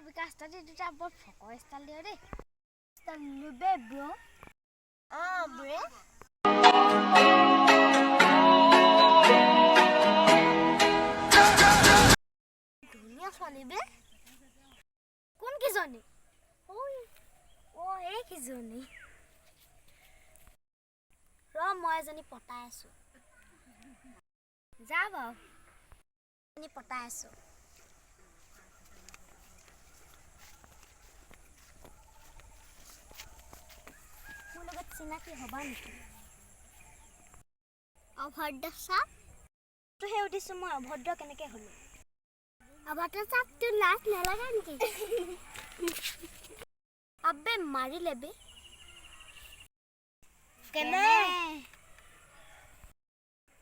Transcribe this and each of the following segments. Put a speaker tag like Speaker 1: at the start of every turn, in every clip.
Speaker 1: বিকাশ, তহঁতি দুটা বৰ ফকৰ ষ্টাইল দিয় দেই। ষ্টাইল লুবে ব্ৰ।
Speaker 2: অঁ ব্ৰে।
Speaker 1: ধুনীয়া ছোৱালী বে। কোন কেইজনী? ঐ অ, এই কেইজনী। ৰ, মই এজনী পতাই আছো। যা বাৰু, এজনী পতাই আছো। মোৰ লগত চিনাকি হ'বা নেকি?
Speaker 2: অভদ্ৰ চাপ।
Speaker 1: তোহে সুধিছো, মই অভদ্ৰ কেনেকে হ'লো?
Speaker 2: অভদ্ৰ চাপ, তোৰ লাজ নালাগে নেকি?
Speaker 1: আবে, মাৰিলে বে।
Speaker 2: কেনে?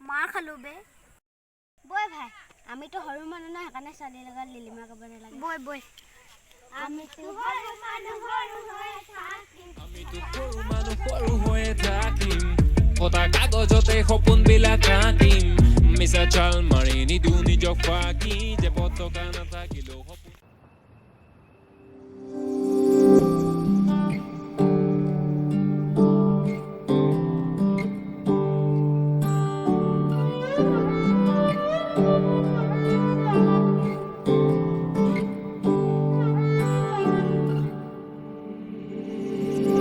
Speaker 1: মাৰ খালো বে। বৈ ভাই, আমিতো সৰু মানুহ ন, সেইকাৰণে ছোৱালীৰ লগত লিলিমা কৰিব নালাগে। বৈ বৈ। আমিতো সৰু মানুহ, সৰু হৈ থাকিম।
Speaker 3: আমিতো সৰু মানুহ, সৰু হৈয়ে থাকিম। ফটা কাগজতে সপোনবিলাক আঁকিম। মিছা চাল মাৰি নিদো নিজক ফাঁকি যে পতাকা নাথাকিলেও সপোন।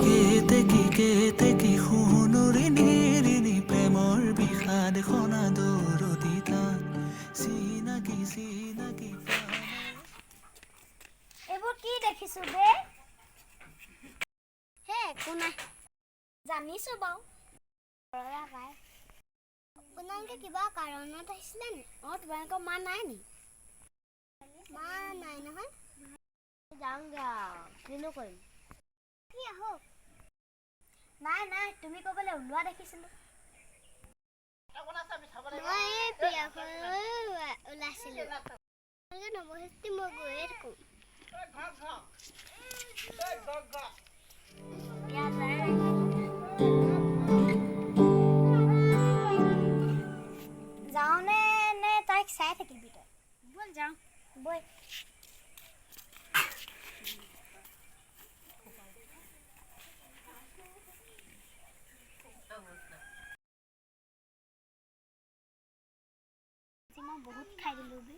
Speaker 4: কেতেকী কেতেকী সোণৰি নিৰিনি, প্ৰেমৰ বিষাদ সনা দৰদী তাত চিনাকি চিনাকি প্ৰাণৰ।
Speaker 1: এইবোৰ কি দেখিছো বে? হে, একো নাই। জানিছো বাৰু।
Speaker 2: পাই আপোনালোকে কিবা কাৰণত আহিছিলে নি?
Speaker 1: অঁ, তোমালোকৰ মা নাই নি?
Speaker 2: মা নাই নহয়।
Speaker 1: যাওঁগে আৰু, কিনো কৰিম।
Speaker 2: কি, আহক।
Speaker 1: নাই নাই, তুমি ক'বলৈ ওলোৱা দেখিছিলো।
Speaker 2: মই এই বিয়াখনলৈ ওলাইছিলোঁ। আপোনালোকে নবহিছে, মই গৈয়ে থাকোঁ।
Speaker 1: বিয়া যোৱাই নাই। যাওঁনে নে তাইক চাই থাকিবি তই? ব'ল যাওঁ, বৈ। আজি মই বহুত খাই দিলোঁ বে।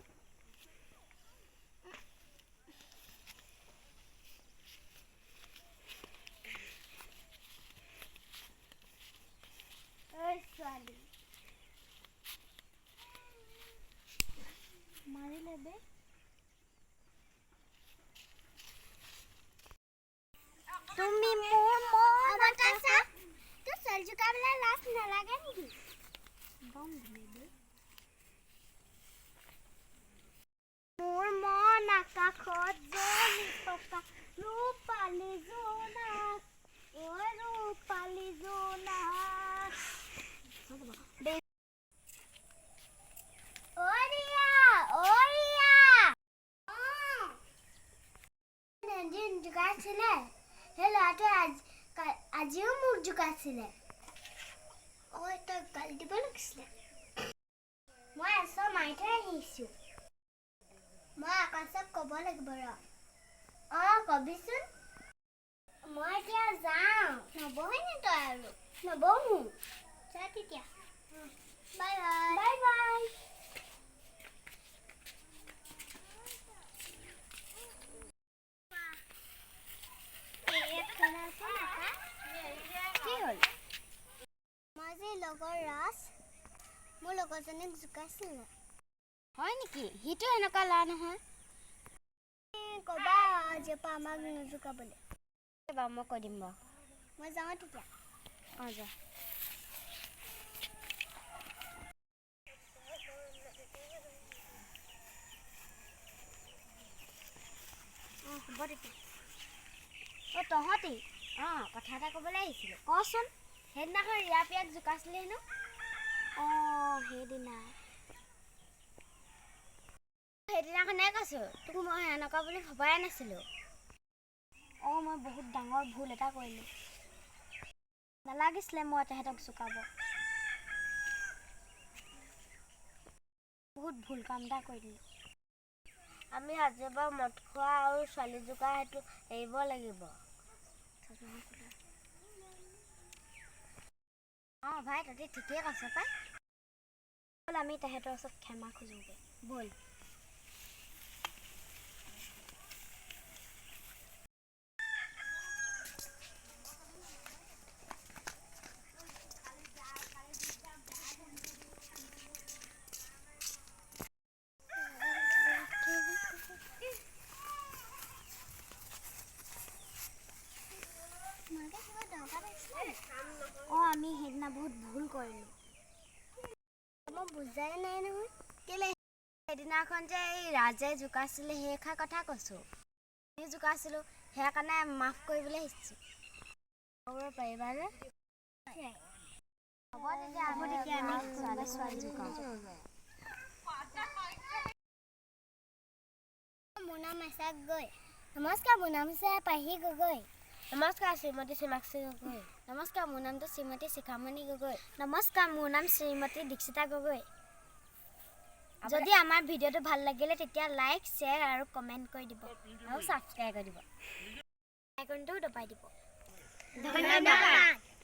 Speaker 2: ঐ ছোৱালী।
Speaker 1: মাৰিলে বে। তুমি মোৰ মন।
Speaker 2: তোৰ ছোৱালী জোকাবলৈ লাজ নালাগে নেকি?
Speaker 1: দম দিলে বে। মোৰ মন আকাশত জ্বলি থকা ৰূপালী জোনাক, ঐ ৰূপালী জোনাক।
Speaker 2: ঐ ৰিয়া, ঐ ৰিয়া। এদিন জোকাইছিলে, সেই ল'ৰাটোৱে আজিও মোক জোকাইছিলে। ঐ, তই গালি দিব লাগিছিলে। মই এচৰ মাৰি থৈ আহিছোঁ। মই আকাশক ক'ব লাগিব ৰ। অঁ, কবিচোন। মই এতিয়া যাওঁ। নবহে নি তই আৰু? নবহো। যা তেতিয়া। Bye bye.
Speaker 1: Bye bye.
Speaker 2: শুনাচোন আকাশ।
Speaker 1: কি হ'ল?
Speaker 2: মই যে লগৰ ৰাজ, মোৰ লগৰজনীক জোকাইছিলে।
Speaker 1: হয় নেকি? সিটো এনেকুৱা ল'ৰা নহয়।
Speaker 2: ক'বা আজিৰ পৰা আমাক নোজোকাবলৈ।
Speaker 1: বাৰু, মই কৈ দিম বাৰু।
Speaker 2: মই যাওঁ তেতিয়া।
Speaker 1: অঁ, যা। অঁ, হ'ব তেতিয়া। অঁ, তহঁতি, অঁ, কথা এটা ক'বলৈ আহিছিলোঁ। কচোন। সেইদিনাখন ৰিয়া প্ৰিয়াক জোকাইছিলি হেনো? অঁ, সেইদিনা, সেইদিনাখনে কৈছোঁ তোক, মই এনেকুৱা বুলি ভবাই নাছিলোঁ। অঁ, মই বহুত ডাঙৰ ভুল এটা কৰিলোঁ। নালাগিছিলে মই তেহেঁতক জোকাব। বহুত ভুল কাম এটা কৰি দিলোঁ। আমি আজিৰ পৰা মদ খোৱা আৰু ছোৱালী জোকা সেইটো এৰিব লাগিব। অঁ ভাই, তহঁতি ঠিকেই কৈছ পাই। ব'ল, আমি তেহেঁতৰ ওচৰত ক্ষমা খোজোঁগৈ। ব'ল।
Speaker 2: তোমালোকে কিবা দৰকাৰ আছিলে?
Speaker 1: অঁ, আমি সেইদিনা বহুত ভুল কৰিলোঁ।
Speaker 2: মই বুজাই নাই নহয়। কেলে?
Speaker 1: সেইদিনাখন যে এই ৰাজে জোকাইছিলে, সেইষাৰ কথা কৈছোঁ। আমি জোকাইছিলোঁ, সেইকাৰণে মাফ কৰিবলৈ আহিছোঁ।
Speaker 2: ক'ব পাৰিবানে?
Speaker 1: হ'ব তেতিয়া, আমি ছোৱালী ছোৱালী জোকাওঁ।
Speaker 2: মোৰ নাম এচা গগৈ। নমস্কাৰ, মোৰ নাম হৈছে পাহি গগৈ।
Speaker 1: নমস্কাৰ, শ্ৰীমতী সীমাক্ষী গগৈ। নমস্কাৰ, মোৰ নামটো শ্ৰীমতী শিখামণি গগৈ। নমস্কাৰ, মোৰ নাম শ্ৰীমতী দীক্ষিতা গগৈ। যদি আমাৰ ভিডিঅ'টো ভাল লাগিলে, তেতিয়া লাইক, শ্বেয়াৰ আৰু কমেণ্ট কৰি দিব
Speaker 2: আৰু ছাবস্ক্ৰাইব কৰি দিব।
Speaker 1: আইকনটোও দবাই দিব।
Speaker 2: ধন্যবাদ।